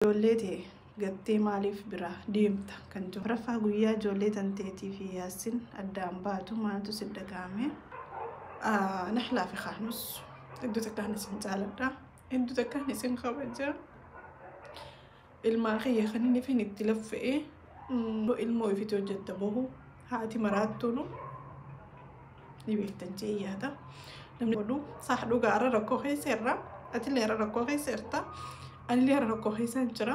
Ijoollee ta'e gattee maaliif biraa deemta kan jiru. Raffaa guyyaa ijoollee tanteetii fi Yaasin addaan baatu maaltu si dhaga'ame? Nahlaa fi Kaanus hedduu takkaan isin jaaladha. Hedduu takkaan isin kabaja. Ilmaan kiyya kan inni fin itti laffa'ee ilmoo ofiitti hojjetta bahu haati maraattuunu ni beektan jee yaada. Namni godhu saah dhugaa irra rakkoo keessa irra atillee irra rakkoo keessa irta. Anillee irra rakkoo keessa hin jira.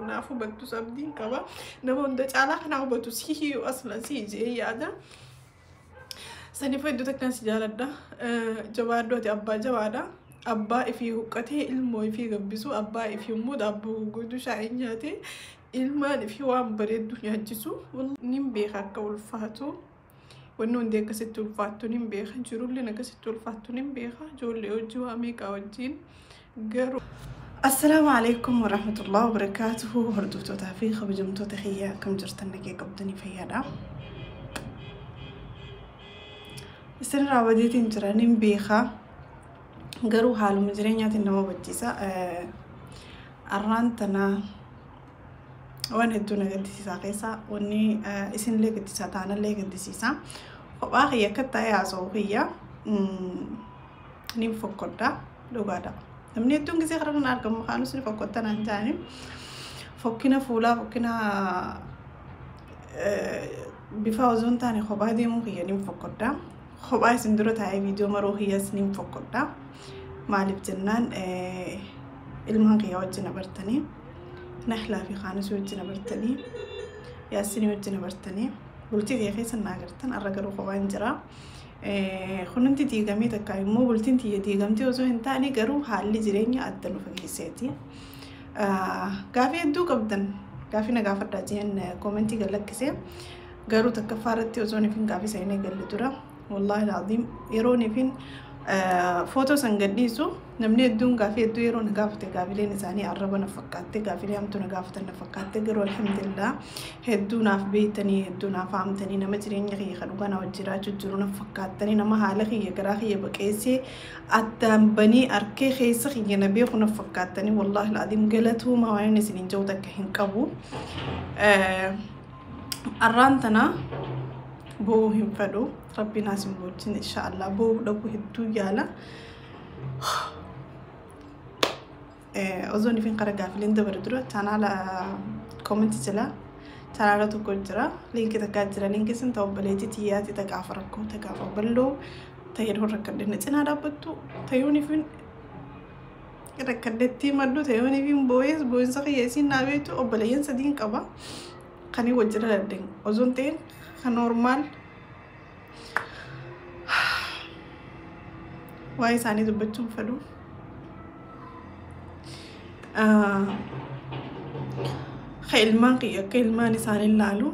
Naaf hubattus abdiin qaba. Nama hunda caalaa kana hubatu si hiyyuu asla si jee yaada. Saniif hedduu takkaan si jaaladha. Jabaadhu, ati abbaa jabaadha. Abbaa ifii huqqatee ilmoo ifii gabbisu, abbaa ifii immoo daabboo gurguddoo shaayii nyaatee ilmaan ifii waan bareeddu nyaachisu. Nin beeka akka ulfaatu. Wanni hundi akkasitti ulfaattu nin beeka. Jirulleen akkasitti ulfaattu nin beeka. Ijoollee hojii waa meeqaa wajjin garuu. Assalaamu alaikum warahmatullahi wabarakaatuhu. Hordoftootaa fi kabajamtoota kiyya, akkam jirtan? Nagee qabdanii? Fayyaadha. Isin raawadeetiin jira, nin beeka. Garuu haaluma jireenyaatiin nama hubachiisa. Arraan tana waan hedduu na gaddisiisaa keessaa wanni isinillee gaddisiisaa taanallee gaddisiisa. Kophaa kiyya akka ta'e haasa'u kiyya nin fokkodha, dhugaadha. Namni hedduun gisee karaa kana argamu kaanus ni fokkotta naan jedhani. Fokkina fuulaa, fokkina bifa osoo hin taane, kophaa deemuu kiyya nin fokkodha. Kophaa isin dura taa'ee viidiyoo maruu kiyyas nin fokkodha. Maaliif jennaan, ilmaan kiyya wajjin abartanii, Nahlaa fi Kaanisii wajjin abartanii, Yaasinii wajjin abartanii, bultii kiyya keessa naa agartan. Har'a garuu kophaan jira. Kunuunti diigamee takka immoo bultiin tiyya diigamtee osoo hin taane, garuu haalli jireenya adda nu fageesseeti. Gaafii hedduu qabdan gaafii na gaafadhaa jeen koomentii gad lakkisee, garuu takkaffaa irratti osoo nifin gaafii isa hin eegalle dura, wallaahi alaaziim, yeroo nifin footoo san gadhiisu namni hedduun gaafii hedduu yeroo na gaafate, gaafileen isaanii arraba na fakkaatte, gaafilee hamtuu na gaafatan na fakkaatte. Garuu alhamdulillah, hedduu naaf beektanii, hedduu naaf haamtanii, nama jireenya kiyya kan dhugaa na wajjin jiraachuu jiru na fakkaattanii, nama haala kiyya garaa kiyya baqeessee addaan banii arkee keessa kiyya na beeku na fakkaattanii. Wallaahi alaaziim, galatooma, waan inni isiniin jiru takka hin qabu. Arraan tana bo'uu hin fedhu, rabbiin as hin boochin, inshaallah bo'uu dhabu hedduu yaala. Osoo nifin qara gaafileen dabare dura, chaanaala koomentii jala chaanaala tokko jira, liinkii takkaa jira. Liinkii sun ta'u obboleettii tiyyaati taqaafa rakkoo taqaafa bal'oo ta'ee yeroo rakkadhe cinaa dhaabbattu, ta'uu nifin rakkadhetti maddu, ta'uu nifin boo'ees boo'insa kiyya isiin naa beektu. Obboleeyyan sadiin qaba kan wajjira dandeenyu osoo hin ta'in kan normaal waa'ee isaanii dubbachuun fedhu. Ka ilmaan kiyya akka ilmaan isaanii ilaalu,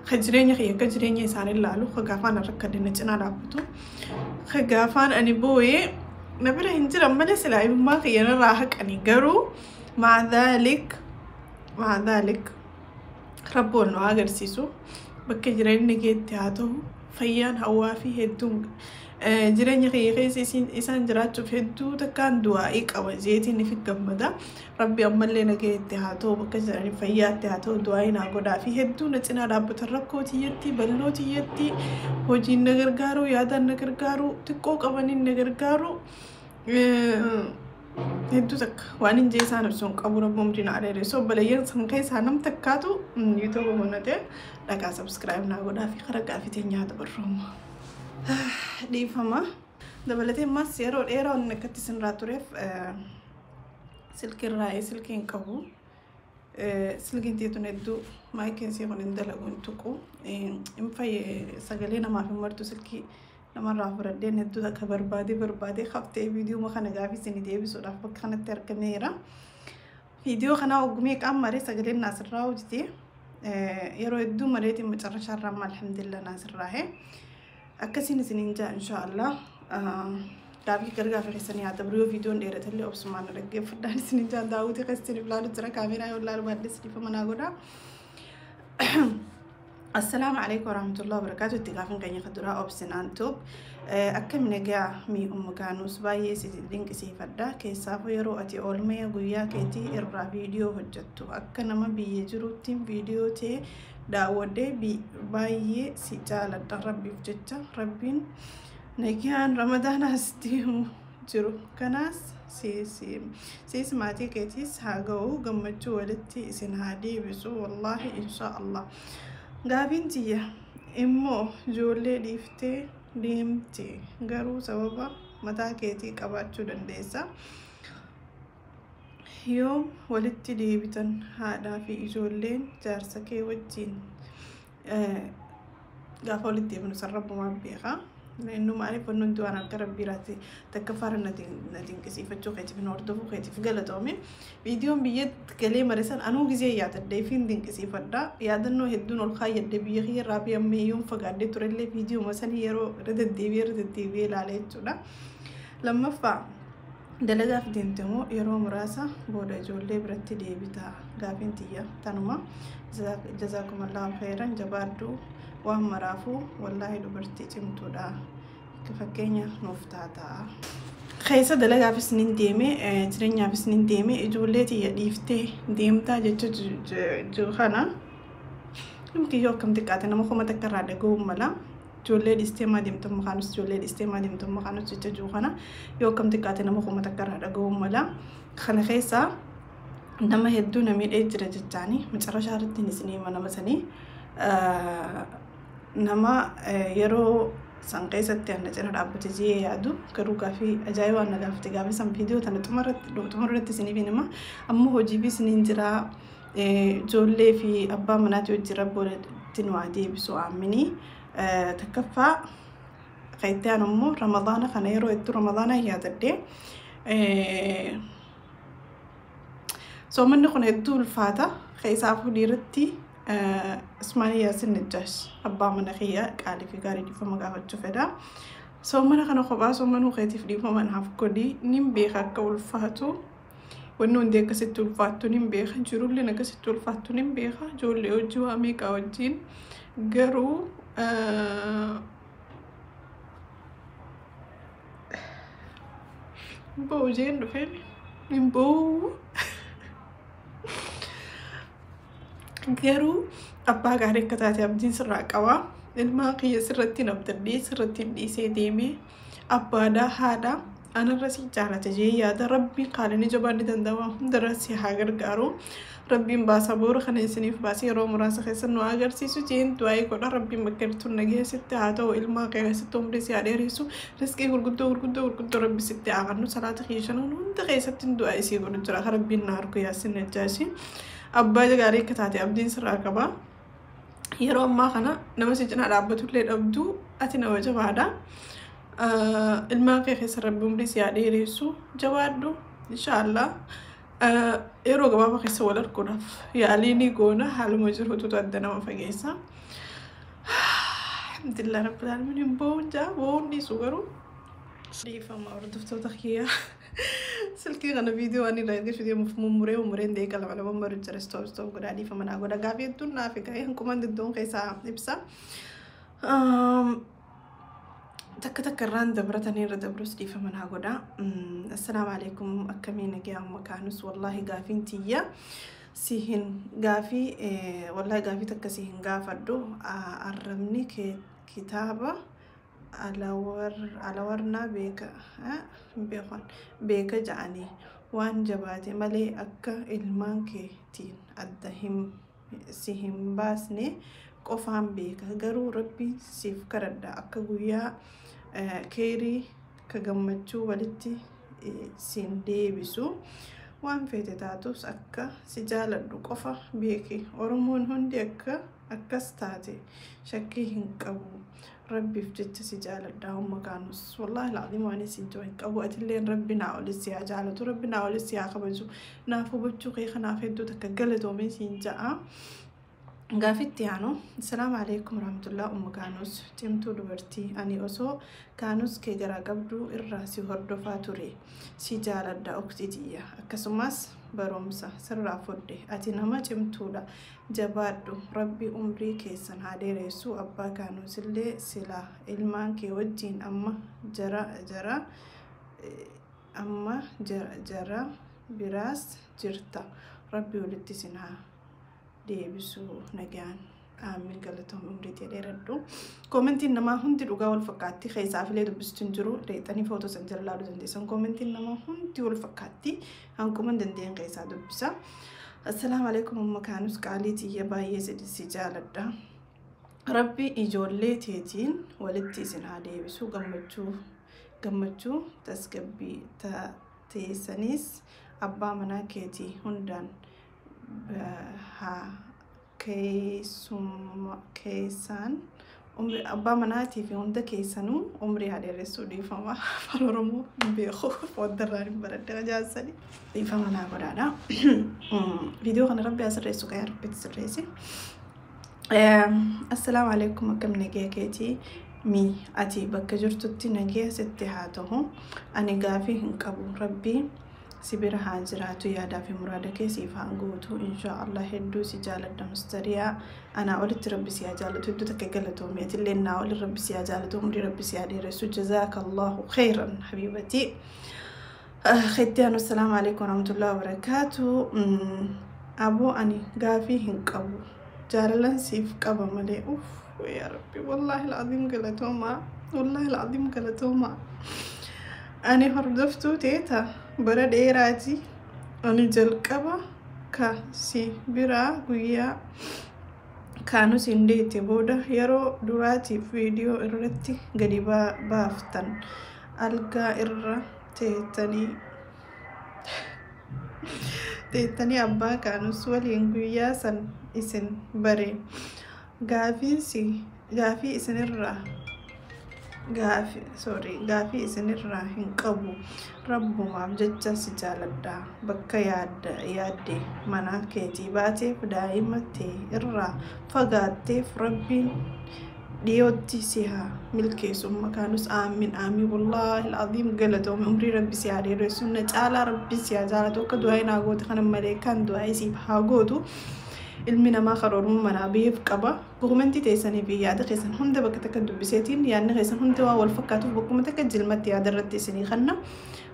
ka jireenya kiyya akka jireenya isaanii ilaalu, ka gaafaan rakkadhe na cinaa dhaabbatu, ka gaafaan ani boo'ee na bira hin jiran malee silaa ilmaan kiyya narraa haqani. Garuu maadaalik rabboon nu agarsiisu, bakka jireenya keetti haa ta'u. Fayyaan hawaa fi hedduun jireenya kiyya keessa isaan jiraachuuf hedduu takkaan du'aa'ii qaba jeetiin ifi gammada. Rabbi ammallee nageetti haa ta'u, bakka jiranii fayyaatti haa ta'u, du'aa'ii naa godhaa fi hedduu na cinaa dhaabbatan, rakkoo tiyyatti, bal'oo tiyyatti, hojiin na gargaaru, yaadaan na gargaaru, xiqqoo qabaniin na gargaaru. Hedduu takka waan hin jee isaan ibsuun qabu, rabbi umrii naa dheeressu. Obboleeyyan san keessaa nam takkaatu yuutuuba banatee dhaqaa subscribe naa godhaa fi karaa gaafii teenyaa barrooma. Dhiifama. Dabalatee ammas yeroo dheeraa wanni akkatti isinirraa tureef silkiirraa silkii hin qabu. Silkiin tiitun hedduu maayikiin sii kun hin dalagu, hin tuqu. Hin fayye, sagalee namaaf hin martu. Silkii namarraa fudhadheen hedduu takka barbaadee barbaadee haftee viidiyoo kana gaafii isinii deebisuudhaaf bakka kanatti argameera. Viidiyoo kanaa oggumee qaama maree sagaleen naasirraa hojjete. Yeroo hedduu mareetiin macarrashaa irraa amma alhamdulillah naasirraa akkasiin isiniin jaa, inshaallah. Gaafii gara gaafii keessanii haa dabru, yoo viidiyoon dheeratellee obsumaan na dhaggeeffadhaan isiniin jaa. Daawwitii keessa isiniif ilaalu jira, kaameeraa yoo ilaalu baadhee isiniif manaa godha. Assalaamu alaikum warahmatullahi wabarakatuh. Itti gaafin keenya kan duraa Obsinaan Tube. Akkam nagaa mi Ummu Kaanus, baay'ee si dinqisiifadha. Keessaafuu yeroo ati oolmee guyyaa keetii irraa viidiyoo hojjettu akka nama biyya jiruutti viidiyoo ta'e daawwadhee baay'ee si jaaladha. Rabbiif jecha Rabbiin nagaan Ramadaanaas deemu jiru kanaas siis maatii keetiis haa ga'u, gammachuu walitti isin haa deebisu, wallaahi insha Allah. Gaafiin tiyya immoo ijoollee dhiiftee deemte, garuu sababa mataa keetii qabaachuu dandeessa. Yoom walitti deebitan haadhaa fi ijoolleen jaarsa kee wajjin? Gaafa walitti deebinu san Rabbumaan beeka. Inni maaliif wanni hundi waan harka Rabbiiraati. Takka faara na dinqisiifachuu keetiif, na hordofuu keetiif galatoome. Viidiyoon biyyatti galee mare san anuu gizee yaadadhee fi dinqisiifadha. Yaadannoo hedduun ol kaayyadhe. Biyya kiyya irraa fi ammayyoon fagaadhee turellee viidiyoo sanii yeroo irra deddeebi'ee irra deddeebi'ee ilaala jechuudha. Lammaffaa, dalagaaf deemte moo yeroo muraasa booda ijoollee biratti deebita? Gaafiin tiyya tanuma. Jazaakumallahu khairan, jabaadhu waan maraafuu, wallaahi dubartii cimtuudha, fakkeenya nuuf taata. Keessa dalagaafis nin deeme, jireenyaafis nin deeme. Ijoollee tiyya dhiiftee deemtaa jecha jiru kana namtiyyoo akkam xiqqaate nama 1000 irraa dhaga'uun mala. Ijoollee dhiistee maa deemtu makaanus, ijoollee dhiistee maa deemtu makaanus jecha jiru kana yoo akkam xiqqaate nama 1000 irraa dhaga'uun mala. Kana keessaa nama hedduu na miidhee jira jechaani macarrashaa irratti isinii hima. Nama sanii, nama yeroo san keessatti ana cina dhaabbate jee yaadu, garuu gaafii ajaa'ibaa na gaafate. Gaafii san viidiyoo tana xumurratti isiniif hima. Ammoo hojiif isiniin jira, ijoollee fi abbaa manaatii hojii Rabbi nu haa deebisu, aaminii. Takkaffaa kan itti aanu immoo Ramadaana kana yeroo hedduu Ramadaana yaadadhee. Soomanni kun hedduu ulfaata. Keessaafuu dhiiratti. Ismaa'il Yaasin Najjaash, abbaa mana kiyya qaalii fi gaarii, dhiifama gaafachuu fedha. Soomana kana kophaa soomanuu keetiif dhiifama naaf godhi. Nin beeka akka ulfaatu. Wanni hundi akkasitti ulfaattu nin beeka. Jirulleen akkasitti ulfaattu nin beeka. Ijoollee hojii waa meeqaa wajjin. Garuu bo'u jeen dhufeen hin bo'u. Garuu abbaa gaarii akka taate abdiin sirraa qaba. Ilmaan kiyya sirratti hin abdadhee sirratti hin dhiisee deemee, abbaadhaa haadha anarra si jaalata jee yaada. Rabbiin qaalini jabaan ni danda'ama, hundarra si haa gargaaru. Rabbiin baasaa boora kana isiniif baasee yeroo muraasa keessa nu agarsiisu jeen du'aa'ii godha. Rabbiin bakka jirtu nagaya sitti haa ta'u, ilmaan kee keessatti umrii si haa dheeressu, riskii gurguddoo gurguddoo gurguddoo Rabbi sitti haa kennu. Salaata kiyya shanan hunda keessatti du'aa isii godhu jira. Rabbiin na argu Yaasin Najjaashi. Abbaa gaarii akka taate abdiin sirraa qaba. Yeroo ammaa kana nama si cinaa dhaabbatullee dhabdu, ati nama jabaadha. Ilmaan kee keessa Rabbi umrii si haa dheeressu, jabaadhu, inshaallah. Yeroo gabaabaa keessa wal arguudhaaf yaalii ni goona, haaluma jirutu adda nama fageessa. Alhamdulillah rabbil alamin, hin bo'uun jaa, bo'uun dhiisu garuu. Dhiifama hordoftoota kiyyaa. Silkii kana viidiyoo ani irraa ergachuu deemuuf mummuree mummureen deeqa lama lama maru jira, stop stop godhaa, dhiifama naa godha. Gaafii hedduun naaf egaa hanqumaan diddoon keessaa ibsa. Takka takka irraan dabratanii irra dabrus dhiifama naa godha. Assalaamu alaikum, akkamii nagaa amma kaanus? Wallaahi gaafiin tiyya si hin gaafii, wallaahi gaafii takka si hin gaafadhu. Arrabni kitaaba alawarnaa beeka beekan beeka ja'anii waan jabaate malee akka ilmaan keetiin adda hin si hin baasne qofaan beeka. Garuu Rabbiin siif kadhadha, akka guyyaa keerii ka gammachuu walitti siin deebisu. Waan feete taatus akka si jaaladhu qofa beeki. Oromoon hundi akka akkas taate shakkii hin qabu. Rabbiif jecha si jaaladha Umma Kaanus, wallaahi alcaziim waan isin jiru hin qabu. Atilleen Rabbi naa olis si haa jaalatu, Rabbi naa olis si haa kabaju. Naaf hubachuu kee kanaaf hedduu takka galatoomee siin ja'a. Gaafitti aanu, Assalaamu alaikum warahmatullah. Umma Kaanus, cimtuu dubartii, ani osoo Kaanus kee garaa qabdu irraa si hordofaa ture. Si jaaladha uktii tiyya. Akkasumas Barumsa sirraa fudhe. Ati nama cimtuudha, jabaadhu. Rabbi umrii keessan haa dheeressu. Abbaa Kaanuusillee silaa ilmaan kee wajjiin amma jara jara amma jara biraas jirta. Rabbi walitti isin haa deebisu nagaan. Aamin. Galatoom, umrii ta'e dheeradhu. Koomentiin namaa hundi dhugaa wal fakkaatti. Keessaa filee dubbistu hin jiru. Reexanii footoo san jala ilaaluu dandeessan. Koomentiin namaa hundi wal fakkaatti. Hanquma hin dandeenye keessaa dubbisa. Assalaamu alaikum umma Kaanus qaalii tiyya, baay'ee si jaaladha. Rabbi ijoollee teetiin walitti isin haa deebisu. Gammachuu gammachuu tasgabbii teessanis abbaa manaa keetii hundaan haa keessumma keessaan abbaa manaatii fi hunda keessanuu umrii haa dheeressuu. Dhiifama, afaan Oromoo hin beeku, fooddarraan hin baradhe jaarsanii, dhiifama naa godhaadha. Viidiyoo kana rabbi haa sirreessu, qayaa rabbitti sirreessi. Assalaamu alaikum, akkam nagaya keetii mi? Ati bakka jirtutti nagaya sitti haa ta'u. Ani gaafii hin qabu. Rabbii si bira haa jiraatu, yaadaa fi muraada kee siif haa guutu inshaa Allah. Hedduu si jaaladha mustariyaa. Anaa olitti rabbi si haa jaalatu. Hedduu takka galatoomi. Atillee naa oli rabbi si haa jaalatu, umrii rabbi si haa dheeressu. Jazaakallahu khayran habiibatii. Khittiyaanu, assalaamu alaikum warahmatullahi wabarakaatu. Aboo, ani gaafii hin qabu, jaalalan siif qaba malee. Uff, yaa rabbi, wallaahi alcaziim galatoomaa, wallaahi alcaziim galatoomaa. Ani hordoftuu teeta bara dheeraati. Ani jalqaba ka si biraa guyyaa kaanus hin deette booda yeroo duraatiif viidiyoo irratti gadi baaftan algaa irra teettanii abbaa kaanus waliin guyyaa san isin bare. Gaafii isinirraa gaafii, sorry, gaafii isinirraa hin qabu. Rabbumaaf jecha si jaaladha. Bakka yaadda yaadde mana keetii baateef, daa'ima tee irraa fagaatteef, rabbiin dhiyootti si haa milkeessu. Makaanus aamin aamin. Wallaahi alcaziim galatoome. Umrii rabbi si haa dheeressu. Na caalaa rabbi si haa jaalatu. Akka du'aa naa goote kana malee kan du'aa siif haa gootu. Ilmi namaa karoormuu manaa baheef qaba. Dokumentii teessanii fi yaada keessan hunda bakka takka dubbiseetiin, yaadni keessan hundi waan wal fakkaatuuf bakkuma takka jilmatti yaada irratti isinii kanna.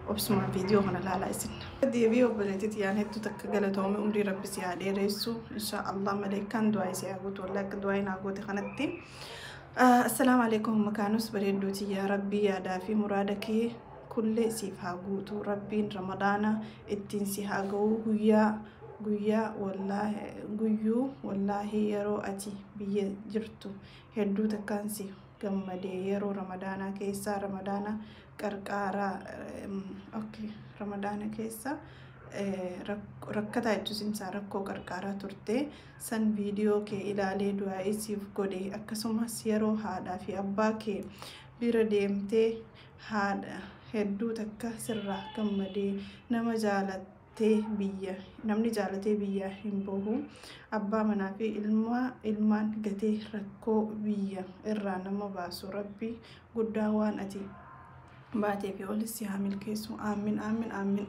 Obsumaan viidiyoo kana laalaa isin. Deebii obboleettiiti yaan hedduu takka galatoome. Umrii rabbi si haa dheeressu. Inshaa Allah maleekaan du'aa si haa gootu, wallahi akka du'aa naa goote kanatti. Assalaamu alaikum makaanus bareedduuti, yaa rabbii yaadaa fi muraada kee kullee siif haa guutu. Rabbiin ramadaana ittiin si haa ga'u. Guyyaa guyyaa wallaahi guyyuu wallaahi yeroo ati biyya jirtu hedduu takkaan si gammadee. Yeroo ramadaanaa keessa ramadaana qarqaaraa, okay, ramadaana keessa rakkataa jechuun isaa rakkoo qarqaaraa turte san viidiyoo kee ilaalee du'aa siif godhe. Akkasumas yeroo haadhaa fi abbaa kee bira deemtee haadha hedduu takka sirraa gammadee. Nama jaalattee biyya, namni jaalatee biyya hin bahu. Abbaa manaa fi ilma ilmaan gatee rakkoo biyya irraa nama baasu rabbi guddaa waan ati baatee fi olis si haa milkeessu. Aamin aamin aamin.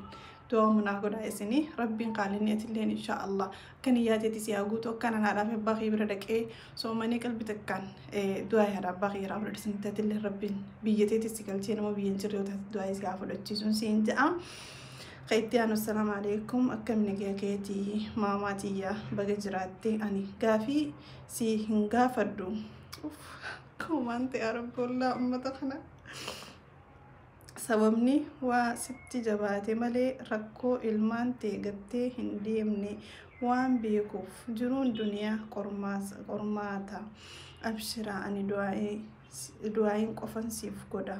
Du'a munaa godhaa isinii. Rabbiin qaalinni atilleen insha Allah akka niyyaateeti si haa guutu. Akkana haadhaa fi abbaa kee bira dhaqee soomanii qalbi takkaan du'aa haadha abbaa kee irraa fudhatan atilleen rabbiin biyya teetis si galchee nama biyya hin jirre yoo taate du'aa si haa fudhachiisuun siin jedha. Itti aanu, assalaamu alaikum, akkam nagaya keetii maamaa tiyya? Baga jiraatte. Ani gaafii si hin gaafadhu. Kumaan ta'e rabbi wallaa ummata kana. Sababni waa sitti jabaate malee rakkoo ilmaan tee gattee hin deemne waan beekuuf. Jiruun duniyaa qormaata. Abshiraa, ani du'aayin qofan siif godha,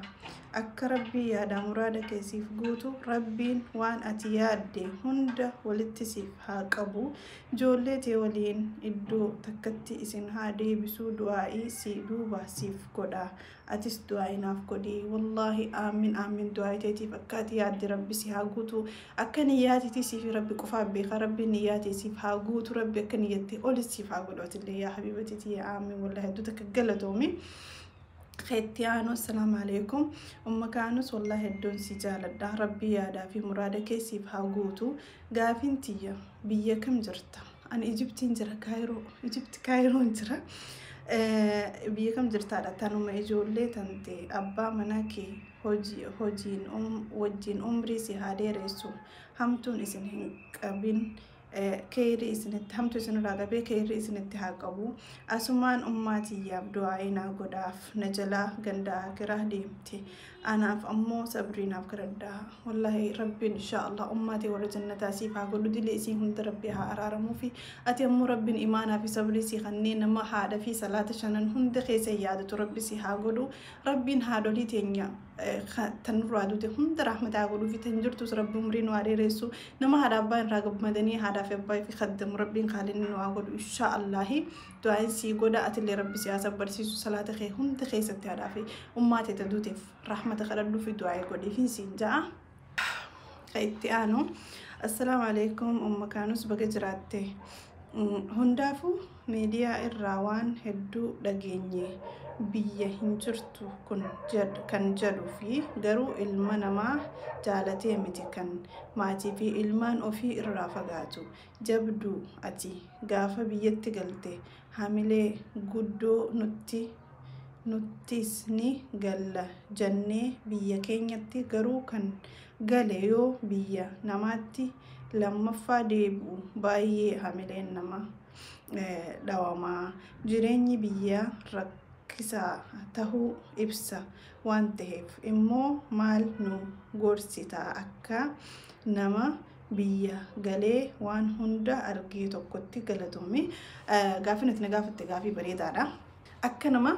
akka rabbii yaada muraada kee siif guutu. Rabbiin waan ati yaadde hunda walitti siif haa qabu, ijoollee tee waliin iddoo takkatti isin haa deebisuu. Du'aa'ii si duuba siif godha, atis du'aa'ii naaf godhi. Wallaahi aamin aamin. Du'aa'ii teetiif akka ati yaadde rabbi si haa guutu. Akka niyyaatiitii siif rabbi qofaa beeka. Rabbi niyyaatee siif haa guutu. Rabbi akka niyyattee olis siif haa godhu atillee yaa habiibatiiti. Aamin. Wallaahi hedduu takka galatoomi. Itti aanu, assalaamu alaikum umma kaanus, wallahi hedduun si jaaladha. Rabbii yaadaa fi muraada keessiif haa guutu. Gaafiin tiyya, biyya kam jirta? Ani Ijiptiin jira, Kaayiroo, Ijipti Kaayiroon jira. Biyya kam jirtaadha? Tanuma ijoollee tante, abbaa manaa kee hojii hojiin wajjin umrii si haa dheeressu, hamtuun isin hin qabin, keeyrii isinitti hamtu isinirraa qabee keeyrii isinitti haa qabu. Asumaan ummaa tiyyaaf du'aa'ii naa godhaaf, na jalaa ganda akiraa deemte. Anaaf ammoo sabrii naaf kadhadhaa. Wallaahi Rabbiin insha Allah ummaa tee warra jannataa siif haa godhu. Dilee isii hunda Rabbi haa araaramuu fi ati ammoo Rabbiin imaanaa fi sabrii si kanneen nama haadha fi salaata shanan hunda keessa yaadatu Rabbi si haa godhu. Rabbiin haadholii teenya tan nurraa duute hunda rahmataa godhuu fi tan jirtus Rabbi umrii nu haa dheeressu. Nama haadha abbaa irraa gammadanii haadhaa fi abbaa fi kaddamu Rabbiin kaalinni nu haa godhu insha Allahi. Du'aan sii godha, atillee Rabbi siyaasa barsiisu. Salaata kee hunda keessatti haadhaa fi ummaa teeta duuteef rahmata kadhadhuu fi du'aa godhiif siin ja'a. Itti aanu, assalaamu alaikum umma kaanus, baga jiraatte. Hundaafuu miidiyaa irraa waan hedduu dhageenye, biyya hin jirtu kun kan jedhu fi garuu ilma namaa jaalatee miti kan maatii fi ilmaan ofii irraa fagaatu. Jabduu ati, gaafa biyyatti galte hamilee guddoo nutti nuttis ni galla jennee biyya keenyatti. Garuu kan gale yoo biyya namaatti lammaffaa deebi'u baay'ee hamileen nama dhawamaa. Jireenyi biyyaa rakkisaa tahuu ibsa waan ta'eef immoo maal nu gorsita akka nama biyya galee waan hunda argee tokkotti? Galatoomi. Gaafii nuti na gaafatte gaafii bareedaadha. Akka nama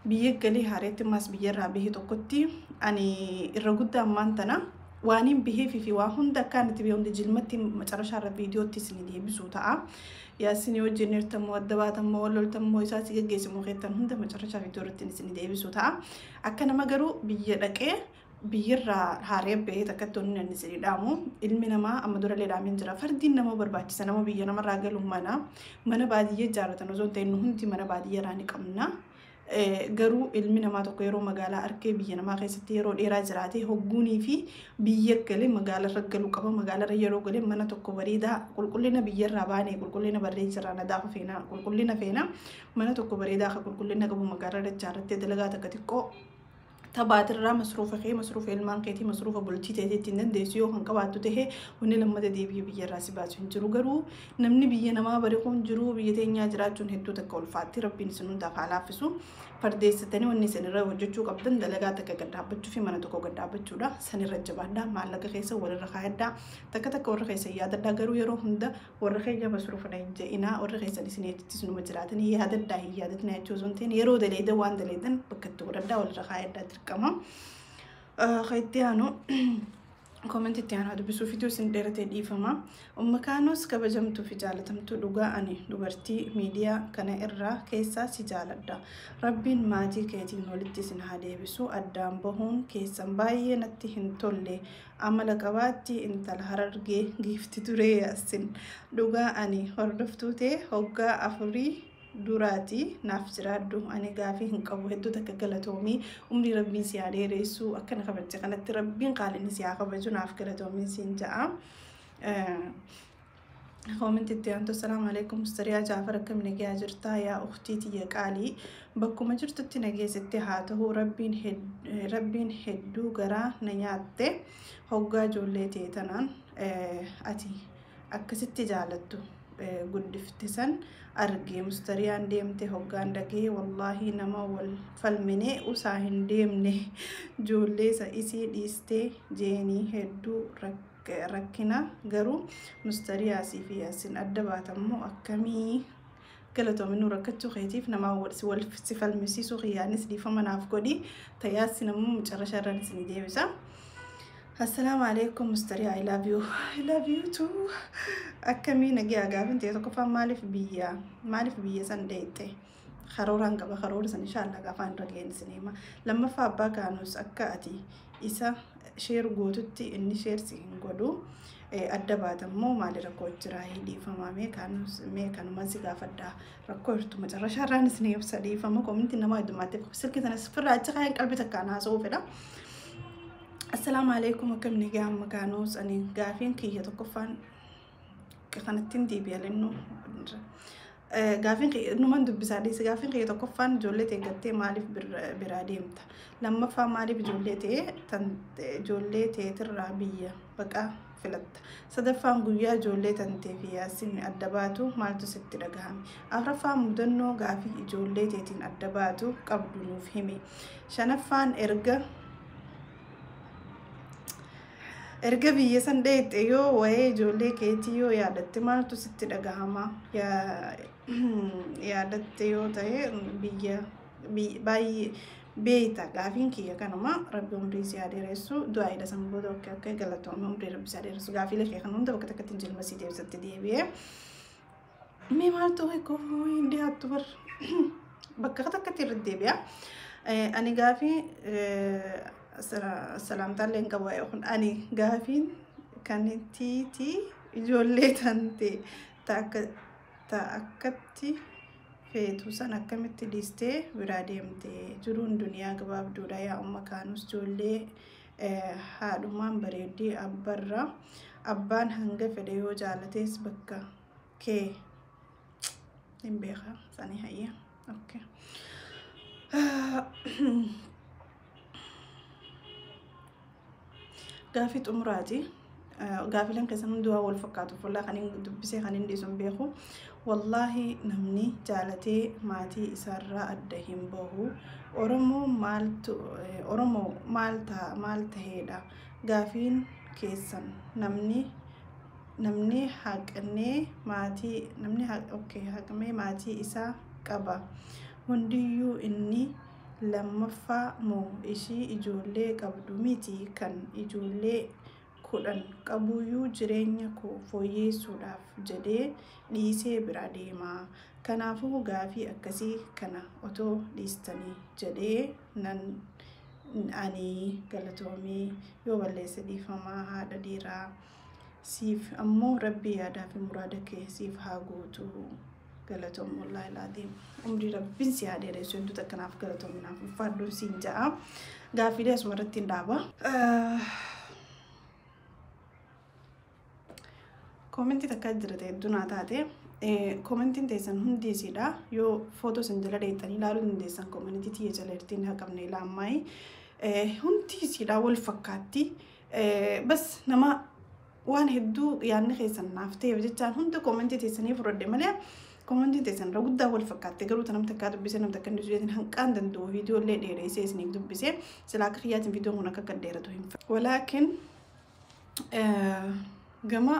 biyya galee haareetti ammas biyyarraa bahee tokkotti, ani irra guddaa ammaan tana waaniin baheefii fi waa hunda akkaan itti bahee hundi jilmatti macarashaa irra viidiyootti isin deebisuu ta'a. Yaasin wajjin hirtammoo, adda baatammoo, wal loltammoo, isaa si geggeessimoo keettan hunda macarashaa viidiyoo irratti isin deebisuu ta'a. Akka nama garuu biyya dhaqee biyyarraa haaree bahee takkatti wanni inni isin dhaamu, ilmi namaa amma durallee dhaameen jira. Fardiin nama barbaachisa, nama biyya namarraa galu mana baadiyyee ijaarratan osoo hin ta'in, nu hundi mana baadiyyeerraa ni qabna. Garuu ilmi namaa tokko yeroo magaalaa arkee biyya namaa keessatti yeroo dheeraa jiraate hogguunii fi biyya galee magaalarra galuu qaba. Magaalarra yeroo galee mana tokko bareedaa, qulqullina biyyarraa baanee qulqullina barreessarraa nadaafa feena, qulqullina feena. Mana tokko bareedaa akka qulqullina qabu magaalarra ijaarrattee dalagaa takka xiqqoo tabaatirraa masruufa kee, masruufa ilmaan keetii, masruufa bultii ta'ee ittiin dandeessu yoo kan qabaattu ta'e, wanni lammata deebi'ee biyyarraa si baasu hin jiru. Garuu namni biyya namaa bare kun jiru biyya teenyaa jiraachuun hedduu takka ulfaatti. Rabbiin isin hundaaf haa laaffisu. Fardeessitanii wanni isin irra hojjechuu qabdan dalagaa takka gad dhaabbachuu fi mana tokko gad dhaabbachuudha. San irra jabaadhaa, maallaqa keessa walirra kaayadhaa, takka takka warra keessa yaadadhaa. Garuu yeroo hunda warra keenya masruufa hin je'inaa, warra keessan isin achittis numa jiraatanii yaadadhaa. Hin yaadatina jechuu osoo hin ta'in, yeroo daleedan waan daleedan bakka itti godhadhaa, walirra kaayadhaa dirqama. Kan itti aanu, Comment itti aanaa dubbisuu fituu isin dheeratee dhiifama. Umma Kaanus kabajamtuu fi jaalatamtuu, dhugaa ani dubartii miidiyaa kana irraa keessaa si jaaladha. Rabbiin maatii keetiin walitti isin haa deebisu. Addaan bahuun keessan baay'ee natti hin tolle. Amala qabaatti intala Harargee giifti turee Yaasin. Dhugaa ani hordoftuu ta'e hoggaa 4 duraati, naaf jiraadhu. Ani gaafii hin qabu, hedduu takka galatoomii. Umrii Rabbiin si haa dheeressu, akkana kabaje kanatti Rabbiin qaalinni si haa kabaju, naaf galatoomiin siin ja'a. Comment itti aantu, assalaamu alaikum Mustariyaa Jaafar, akkam nagaa jirtaa yaa ukhtii tiyya qaalii? Bakkuma jirtutti nageessitti haa ta'u. Rabbiin hedduu garaa na nyaatte hoggaa ijoollee ta'e tanaan ati akkasitti jaalattu guddifte san arge. Mustariyaan deemte hoggaan dhagee, wallaahi nama wal falmine usaa hin deemne, ijoollee isii dhiistee jeenii hedduu rakkina. Garuu Mustariyaasii fi Yaasin adda baatammoo akkamii? Galatoomi, nu rakkachuu keetiif nama wal si falmisiisuu kiyyaanis dhiifama naaf godhi. Tayaasi namuu mucarrasha irraan isinii deebisa. Assalaamu alaikum Mustariyaa, I love you. I love you too. Akkamii nagaa? Gaafin ta'e tokkoffaan, maaliif biyya san deette? Karooraan qaba, karoora san inshaallah gaafaan irra ga'een isin hima. Lammaffaa, abbaa kaanus akka ati isa share gootutti inni share si hin godhu. Adda baatammoo maali rakkoo jira dhiifamaa mee kanumaan si gaafadhaa rakkoo jirtu macarrashaa irraan isin ibsa dhiifama koomintiin nama heddummaatteef silkii sanas firraa achi kaayeen qalbii takkaan haasa'uu fedha. Assalaamu alaikum akkam nagaa amma kaanuus ani gaafiin kiyya tokkoffaan kanattiin deebi'a lennu gaafiin kiyya numan dubbisaa dhiise gaafiin kiyya tokkoffaan ijoollee ta'e gattee maaliif biraa deemta lammaffaa maaliif ijoollee ta'e ijoollee ta'eetirraa biyya baqaa filatta sadaffaan guyyaa ijoollee tantee fi yaasin adda baatu maaltu sitti dhagahame afraffaan mudannoo gaafii ijoollee ta'eetiin adda baatu qabdu nuuf himi shanaffaan erga biyya san dheeyxe yoo waa'ee ijoollee keetii yoo yaadatte maaltu sitti dhagahama yaadatte yoo ta'e biyya baay'ee beeyta gaafiin kiyya kanuma rabbi umrii si haa dheeressu du'aa'idha san booda akka akka galatoome umrii rabbi si haa dheeressu gaafiilee kee kan hunda bakka takkatti hin jilma si deebisatti deebi'ee mee maaltu hiikoo hin dhiyaattu bar bakka takkatti irra deebi'a ani gaafii salaamtaallee hin qabu kun ani gaafiin kan tiitii ijoollee tante ta akkatti feetu san akkamitti dhiistee biraa deemte jiruun duniyaa gabaabduudha yaa umma kaanus ijoollee haadhumaan bareeddii abbarra abbaan hanga fedhe yoo jaalates bakka kee hin beeka sanii hayya okay. Gaafii xumuraati. Gaafileen keessan hundi waan wal fakkaatu fuula kan hin dubbisee kan hin dhiisu hin beeku. Wallaahi namni jaalatee maatii isaarraa adda hin bahu. Oromoo maaltu Oromoo maal maal taheedha. Gaafiin keessan namni haqnee maatii namni okay haqmee maatii isaa qaba. Hundiyyuu inni lammaffaa moo ishii ijoollee qabdu miti kan ijoollee 10 qabuyyuu jireenya koo fooyyessuudhaaf jedhee dhiisee bira deema. Kanaafuu gaafii akkasii kana otoo dhiistanii jedhee nan ani galatoomii yoo balleesse dhiifamaa haadha dhiiraa siif ammoo rabbi yaadaa fi muraada kee siif haa guutu. Galatoom wallaahi laatiin umrii rabbiin si haa dheeressu hedduu takkanaaf galatoominaaf ulfaadhuun siin ja'a. Gaafiilee asuma irratti hin dhaaba. Koomentii takka jira ta'e hedduu naa taate. Koomentiin teessan hundi isiidha. Yoo footoo isin jala dheettanii ilaaluu dandeessan koomentii tiyya jala irtiin haqamne ilaammaayi. Hundi isiidha wal fakkaatti. Bas nama waan hedduu yaadni keessan naaf ta'eef jechaan hunda koomentii teessanii fudhadhe malee koomentiin teessan irra guddaa wal fakkaatte garuu ta namta akka dubbise namta akka hin dubbise hanqaan danda'u viidiyoo illee dheereessee isiniif dubbise silaa akka kiyyaatiin viidiyoon kun akka gad dheeratu hin fedhu. Walaakin gama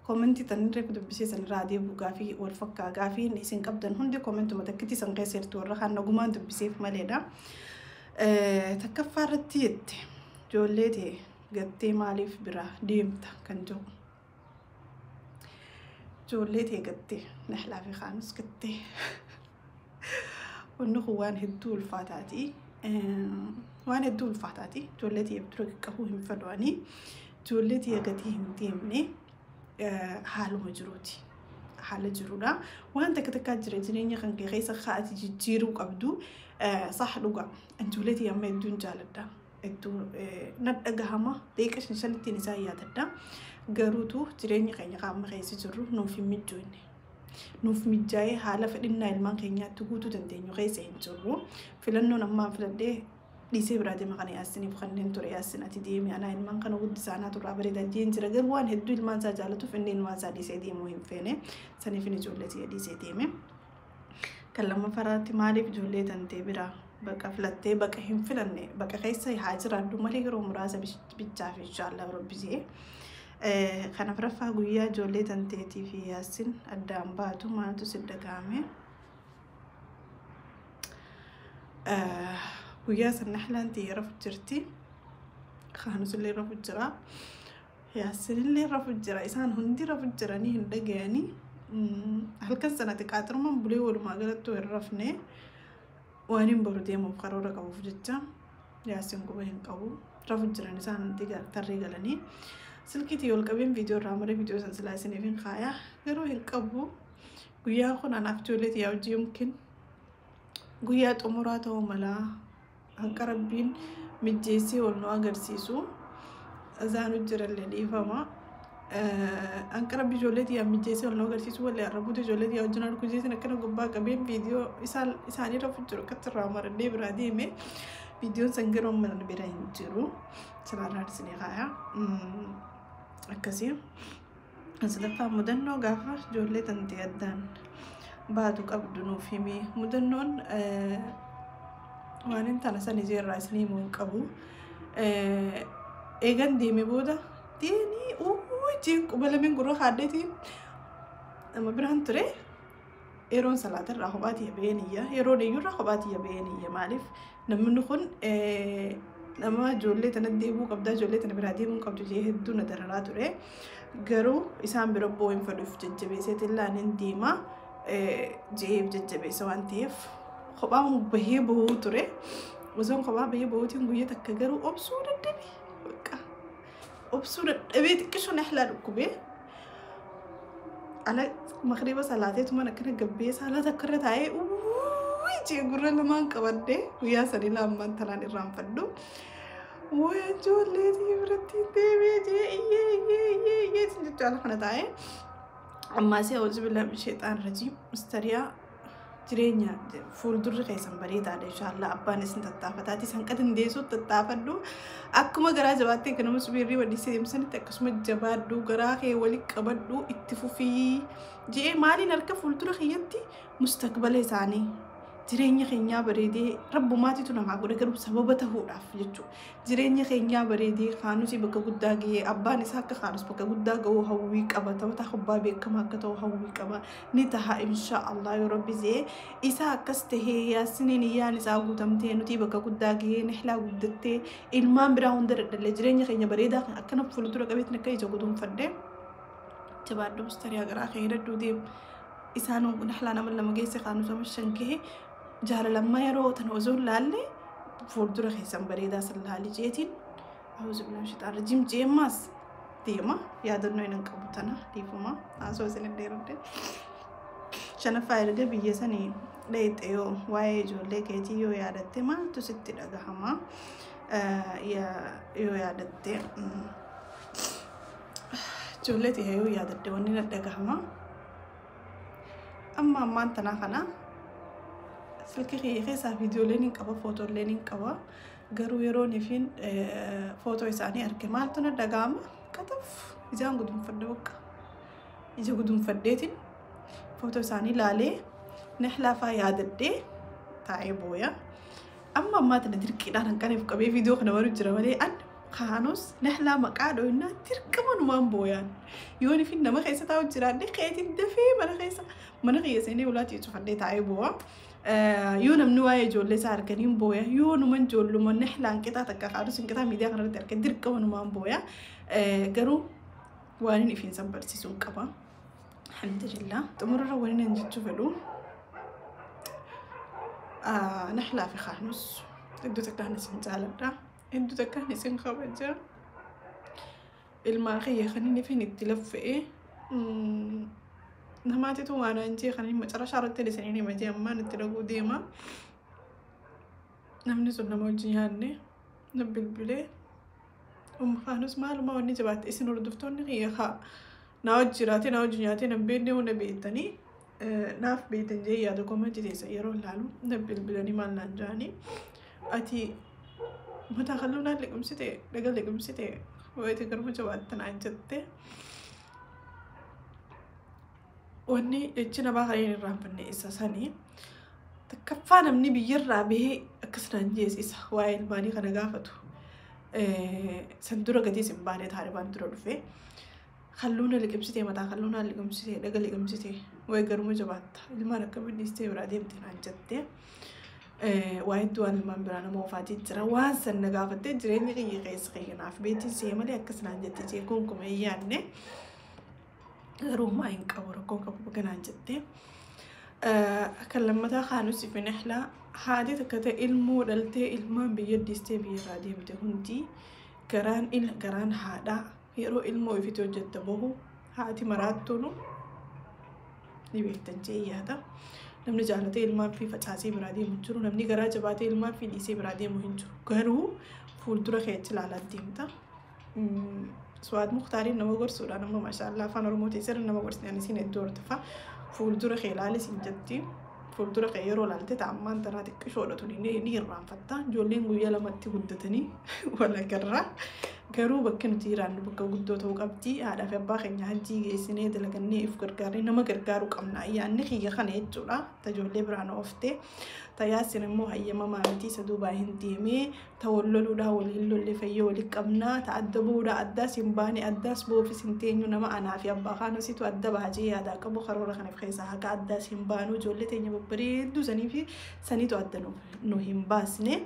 koomentii tan irra dubbisee san irraa deebi'u gaafii wal fakkaa gaafiin isin qabdan hundi koomentuma takkitti san keessa jirtu warra kaan nagumaan dubbiseef maleedha. Takkaffaa irratti jette ijoollee ta'e gattee maaliif biraa deemta kan jedhu. Ijoollee ta'e gattee nahlaa fi kaanus gattee. Wanni kun waan hedduu ulfaataati. Waan hedduu ulfaataati. Ijoollee ta'e dura qaqqabuu hin fedhanii. Ijoollee ta'e gatii hin deemne haaluma jiruuti. Haala jiruudha. Waan takka takkaa jira jireenya kan kee keessa kaa'ati jijjiiruu qabdu sax dhuga. Ijoollee ta'e amma hedduun jaaladha. Hedduu na dhagahama deeqa shan shanittiin isaan yaadadha. Garuutu jireenya keenya qaama keessa jirru nuuf hin mijoofne. Nuuf mijaa'ee haala fedhinnaa ilmaan keenyaatti guutuu dandeenyu keessa hin jirru. Filannoon ammaan filadhee dhiisee biraa deema kana yaasiniif kanneen ture yaasin ati deemi anaa ilmaan kana guddisaa anaa turraa bareedaa jeen jira garuu waan hedduu ilmaan isaa jaallatuuf inni ilmaan isaa dhiisee deemuu hin feene saniif inni ijoollee tiyya dhiisee deeme. Kan lammaffaarratti maaliif ijoollee tantee biraa baqa filattee baqa hin filanne baqa keessa haa jiraadhu malee yeroo muraasa bichaaf inshaallah rabbisee. Kan afuraffaa guyyaa ijoollee tanteetii fi yaasin addaan baatu maaltu si dhagahame? Guyyaa san nahlaan tiyya rafu jirti. Kaanus illee rafu jira. Yaasin illee rafu jira. Isaan hundi rafu jiranii hin dhagayanii. Halkan sana xiqqaaxiruma bulee walumaa galattuu hin rafne. Waan hin baru deemuuf karoora qabuuf jecha yaasin quba hin qabu. Rafu jiran isaan hundi tarree galanii. Silkiitii ol qabeen viidiyoo irraa maree viidiyoo san silaa isiniif hin kaayaa garuu hin qabu. Guyyaan kun anaaf ijoollee xiyyaa hojii yookiin guyyaa xumuraa ta'uu malaa hanqa rabbiin mijjeessee ol nu agarsiisu. Zaanu jirallee dhiifama. Hanqa rabbi ijoollee xiyyaa mijjeessee ol nu agarsiisu wallee arrabuutu ijoollee xiyyaa wajjin arguu jeesin akkana gubbaa qabeen viidiyoo isaanii irra jiru akkatti irraa maradhee biraa deeme. Viidiyoon san garuu mana bira hin jiru. Silaarraan isinii kaayaa. Akkasii. Sadaffaa mudannoo gaafa ijoollee tantee addaan baatu qabdu nuuf himi. Mudannoon waan hin tana san ijeerraa isinii himuu hin qabu. Eegan deeme booda deemii jeen quba lameen gurra kaaddeetiin nama biraan ture. Yeroon salaatarraa kophaa tiyya baheen iyya. Yeroon iyyuurraa kophaa tiyya baheen iyya. Maaliif namni kun nama ijoollee tana deemuu qabdaa ijoollee tana biraa deemuu qabdu jee hedduu na dararaa ture. Garuu isaan bira boo'in hin fedhuuf jajjabeesseetiin laanin deema jeef jajjabeessa waan ta'eef kophaa bahee bahuu ture. Osoon kophaa bahee bahuutiin guyyaa takka garuu obsuu dadhabee bakka obsuu dadhabee xiqqisho nahlaa dhukkubee. Ala magriba salaateetumaan akkana gabbee salaata akka irra taa'ee jee gurra lamaan qabadhee guyyaa sadii lamaan tanaan irraanfadhu. Wayi ijoollee biratti deemee jee iyyee iyyee iyyee iyyee jechaa ala kana taa'ee. Ammaasii auzu billaahi min sheexaan rajiim mustariyaa jireenya fuuldurri keessan bareedaadha inshaallah abbaan isin tattaafataati san qatindeessu tattaafadhu akkuma garaa jabaattee ganama subiirrii wadhiisee deemsanitti akkasuma jabaadhu garaa kee walitti qabadhu itti fufii je'ee maaliin harka fuuldura kiyyatti mustaqbala isaanii jireenya keenyaa bareedee rabbumaatitu namaa godhe garuu sababa ta'uudhaaf jechuudha. Jireenya keenyaa bareedee kaanusii bakka guddaa gahee abbaan isaa akka kaanus bakka guddaa gahuu hawwii qaba taphataa kubbaa beekamaa akka ta'u hawwii qaba ni taha insha Allah yoo rabbi jee isaa akkas tahee yaasiniin iyyaan isaa guutamtee nuti bakka guddaa gahee nihlaa guddattee ilmaan biraa hunda dadhalee jireenya keenya bareedaa akkana fuuldura qabeetiin akka ija guduunfadhee jabaadhu mustariyaa garaa kee hidhadhuu deemu. Isaan nihlaa nama lama geesse kaanus ama shan gahee jaalalammaa yeroo tana osoo hin laalle fuuldura keessan bareedaa san laali jeetiin auzu billaahi sheexaan rajiim jeemmaas deema yaadannoo hin qabu tana dhiifama haasoo isin dheerudde. Shanaffaa erga biyya sanii dheeyxe yoo waa'ee ijoollee keetii yoo yaadatte maaltu sitti dhagahama yoo yaadatte ijoollee tiyya yoo yaadatte wanni na dhagahama amma ammaan tanaa kana silkii kiyya keessaa viidiyooleen hin qaba footooleen hin qaba garuu yeroon ifin footoo isaanii arge maaltu na dhagahama qataf ijaan guduunfadhe bakka ija guduunfadheetiin footoo isaanii laalee nihlaa faa yaadadhee taa'ee booya. Amma ammaa tana dirqiidhaan hanqaneef qabee viidiyoo kana baruu jira malee an kaanus nihlaa maqaa dhooyinaa dirqama numaan booyaan yoon ifin nama keessa taa'u jiraadhe keetiin dafee mana keessa mana kiyya seenee ulaatii cufadhee taa'ee boo'a. Yoo namni waa'ee ijoollee isaa arganiin booya yoo numan ijoolluma nihlaan qixaa takka kaanus hin qixaa miidiyaa kanarratti argan dirqama numaan booya. Garuu waan inni ifiin san barsiisuu hin qaba. Alhamdulillah. Xumurarra waliin hin jechuu fedhu. Nihlaa fi kaanus iddoo takkaan isin jaaladha. Iddoo takkaan isin kabaja. Ilmaan kiyya kan inni ifin itti laffa'ee namaatitu waan an jee kan inni macarashaa irratti isiniin hima jee ammaan itti dhaguu deema. Namni sun nama wajjin nyaanne na bilbilee kaanus maaluma wanni jabaatte isin hordoftoonni kiyya haa na wajji jiraatee na wajji nyaatee na beeknee hunda beektanii naaf beektan jee yaada komantii teessa yeroo ilaalu na bilbilanii maal naan jedhanii ati mataa halluu naan liqimsite dhaga liqimsite wayitii garba jabaatte naan jette. Wanni jechi namaa kan hin irraanfanne isa sanii takkaffaa namni biyyarraa bahee akkas naan jees isa waa'ee ilmaanii kana gaafatu. San dura gatiis hin baane taalibaan dura dhufe. Halluu na liqimsite mataa halluu na liqimsite dhaga liqimsite wayi garuma jabaatta ilmaan akkamiin dhiistee biraa deemte naan jette. Waa hedduu waan ilmaan biraa nama oofaatii jira waan san na gaafattee jireenya kiyya keessa kiyya naaf beektiin see malee akkas naan jette jee gonkumaa hin yaadne. Garuu homaa hin qabu rakkoo qabu baga naan jette. Kan lammataa kaanus fi nihlaa haati takka ta'e ilmoo dhaltee ilmaan biyya dhiistee biyyarraa deemte hundi garaan haadhaa Yeroo ilmoo ofiitti hojjette bahu haati maraattuun ni beektan jee yaada. Namni jaalatee ilmaan fi facaasee biraa deemu hin jiru. Namni garaa jabaatee ilmaan fi dhiisee biraa deemu hin jiru. Garuu fuuldura keetti ilaalaa deemta. Suwaad Muktaariin nama gorsuudha nama maashaallah afaan Oromootiin sirri nama gorsite ani isin hedduu hordofa. Fuuldura kee ilaali siin jetti. Fuuldura kee yeroo ilaalte ta'ammaan tanaa xiqqishoodha tuni ni irraanfatta. Ijoolleen guyyaa lamatti guddatanii wal agarra. Garuu bakki nuti jiraannu bakka guddoo ta'uu qabdi. Haadhaa fi abbaa keenya hajjii geessinee dalagannee if gargaarree nama gargaaruu qabna. Yaanni kiyya kana jechuudha. Ta ijoollee biraan ooftee. Ta Yaasin immoo hayyamamaa miti isa duubaa hin deemee. Ta wal loluudhaa waliin lolle fayyoo waliin qabna. Ta adda bu'uudhaa addaas hin baane addaas bu'uufis hin teenyu nama anaa fi abbaa kaanositu adda baajee yaadaa qabu karoora kanaaf keessaa haqa addaas hin baanu ijoollee teenya babbareedduu sanii fi saniitu adda nu hin baasne.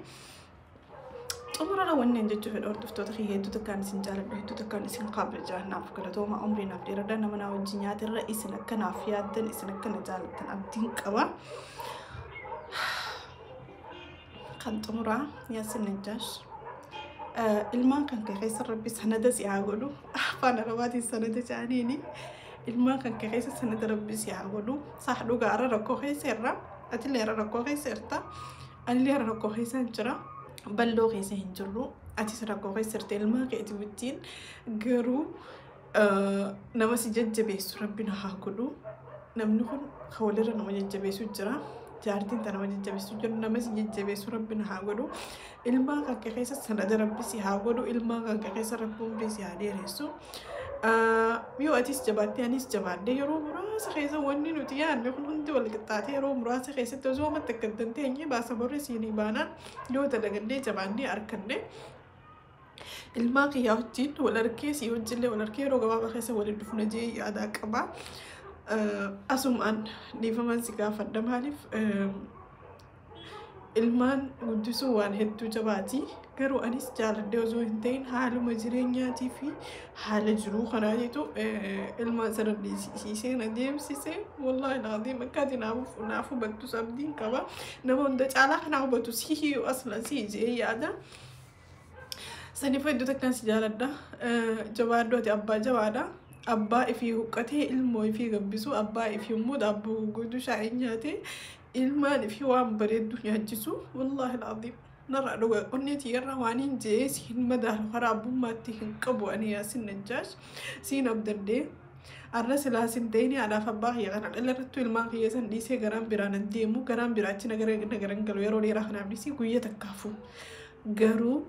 Xumurara wanneen jechuu fedha hordoftoota kiyya hedduu takkaan isin jaaladha hedduu takkaan isin kabaja naaf galatooma umrii naaf dheeradha nama naa wajjin nyaatirra isin akka naaf yaaddan isin akka na jaalattan abdiin qaba. Kan xumuraa Yaasin Najjaash ilmaan kan kee keessa rabbi sanada si haa godhu afaan arabaatiin sanada jedhaniini ilmaan kan kee keessa sanada rabbi si haa godhu sax dhugaa irra rakkoo keessa irra atillee irra rakkoo keessa irta anillee irra rakkoo keessa hin jira. Balloo keessa hin jirru atis rakkoo keessa jirte ilmaan keeti wajjin garuu nama si jajjabeessu rabbi na haa godhu. Namni kun kan walirra nama jajjabeessu jira. Jaartiin ta nama jajjabeessu jiru nama si jajjabeessu rabbi na haa godhu. Ilmaan kan kee keessa sanada rabbi si haa godhu. Ilmaan kan kee keessa rabbi umrii si haa dheeressu. Yoo atis jabaattee anis jabaadhee yeroo muraasa keessa wanni nuti yaadne kun hundi wal qixxaatee yeroo muraasa keessatti osoo amatti akka hin teenye baasa borri siinii baanaan yoo dalagannee jabaannee arganne ilmaan kiyyaa wajjin wal argee sii wajjillee wal argee yeroo gabaabaa keessa waliin dhufna jee yaadaa qaba. Asumaan dhiifaman si gaafadha maaliif ilmaan guddisuu waan hedduu jabaati. Garuu anis jaaladhee osoo hin ta'in haaluma jireenyaatii fi haala jiruu kanaatiitu ilmaan sana dhiisisee na deemsise. Wallaahi laaziim akka ati naaf hubattus abdiin qaba. Nama hunda caalaa kana hubatu si hiyyuu asla si jee yaada. Saniif hedduu takkaan si jaaladha. Jabaadhu ati abbaa jabaadha. Abbaa ifii huqqatee ilmoo ifii gabbisu abbaa ifii immoo daabboo gurguddoo shaayii nyaatee ilmaan ifii waan bareeddu nyaachisu. Wallaahi laaziim. Narraa dhugaa onnee tiyyarraa waan hin jee siin madaalu karaa abbummaatti hin qabu ani Yaasin Najjaash siin abdadhee arra silaa sin ta'in haadhaaf abbaa kiyya kana dhala irrattuu ilmaan kiyya san dhiisee garaan biraa nan deemu garaan biraa achi na garan galu yeroo dheeraa kanaaf dhiisee guyya takkaafu garuu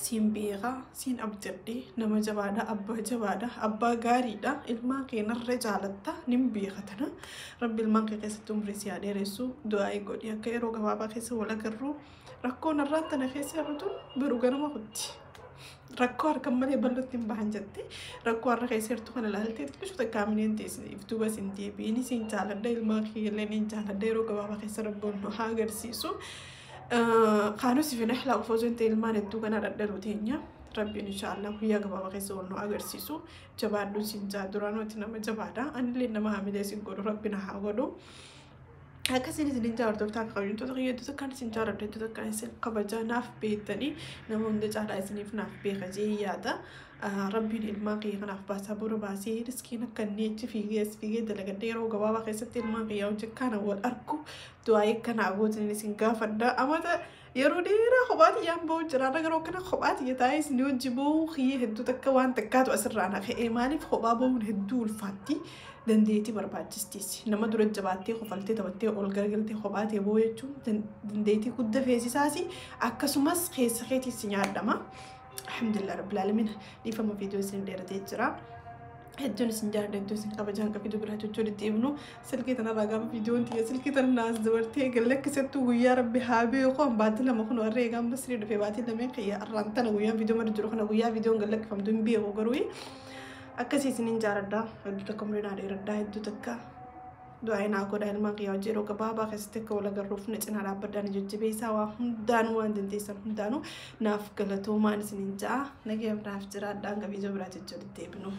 siin beekaa siin abdadhee nama jabaadha abbaa jabaadha abbaa gaariidha ilmaan kee narra jaalatta nin beeka tana rabbi ilmaan kee keessatti umrii si haa dheeressu du'aa godhi akka yeroo gabaabaa keessa wal agarru rakkoo narraan tana keessa jirtu biru ganama kutti. Rakkoo harkan malee bal'ootti hin bahan jette rakkoo har'a keessa jirtu kana ilaaltee xiqqishu takka amineen teessiniif duuba sin deebiin siin jaaladha ilmaan kiyyallee niin jaaladha yeroo gabaabaa keessa rabboon nu haa agarsiisu. Kaanus fi nahlaa qofa osoo hin ta'in ilmaan hedduu kana dhadhaluu teenya. Rabbiin inshaallah guyyaa gabaabaa keessa wal nu agarsiisu. Jabaadhu siin jaa duraan wanti nama jabaadha. Anillee nama hamilee siin godhu rabbi na haa godhu. Akkasiin isin jaa hordoftaa fi kabajamtoota kiyya hedduu takkaan isin jaaladha hedduu takkaan isin kabajaa naaf beektanii nama hunda caalaa isiniif naaf beeka jee yaada. Rabbiin ilmaan kiyya kanaaf baasaa bora baasee riskiin akka inni achi fiigee as fiigee dalagadhee yeroo gabaabaa keessatti ilmaan kiyyaa hojii kana wal argu du'aa akkanaa gootan isin gaafadha. Amata yeroo dheeraa kophaati yaan ba'u jira garuu akkana kophaati taa'ee isin hojii ba'uu kiyya hedduu takka waan takkaatu asirraa na ka'ee maaliif kophaa ba'uun hedduu ulfaatti. Dandeettii barbaachistiis nama dura jabaattee kofaltee taphattee ol garagaltee kophaa ta'e ba'uu jechuun dandeettii guddaa feesisaas akkasumas keessa keetiis nyaadhama. Alhamdulillah rabbil alamin dhiifama viidiyoo isin dheeratee jira. Hedduun isin jaalladha hedduun isin kabajaan qabu viidiyoo biraa jechuun itti ibnu silkii tanarraa gaafa viidiyoon tiyya silkii tana naas dabartee gallakkisettuu guyyaa rabbi haa beeku baatii lama kun warra eegaan basrii dhufee baatii lameen kiyya arraan tana guyyaan viidiyoo mara jiru kana guyyaa viidiyoon gallakkifamtu hin beeku garuu akkasii isiniin jaaladha hedduu takka umrii naa dheeradha hedduu takka du'aa naa godha ilmaan kiyya hojii yeroo gabaabaa keessatti akka wal agarruuf na cinaa dhaabbadhaan jajjabeessaa waa hundaanuu waan dandeessan hundaanuu naaf galatoomaan isiniin ja'a nagaya naaf jiraadhaan hanga viidiyoo biraa jechuun itti eebinu.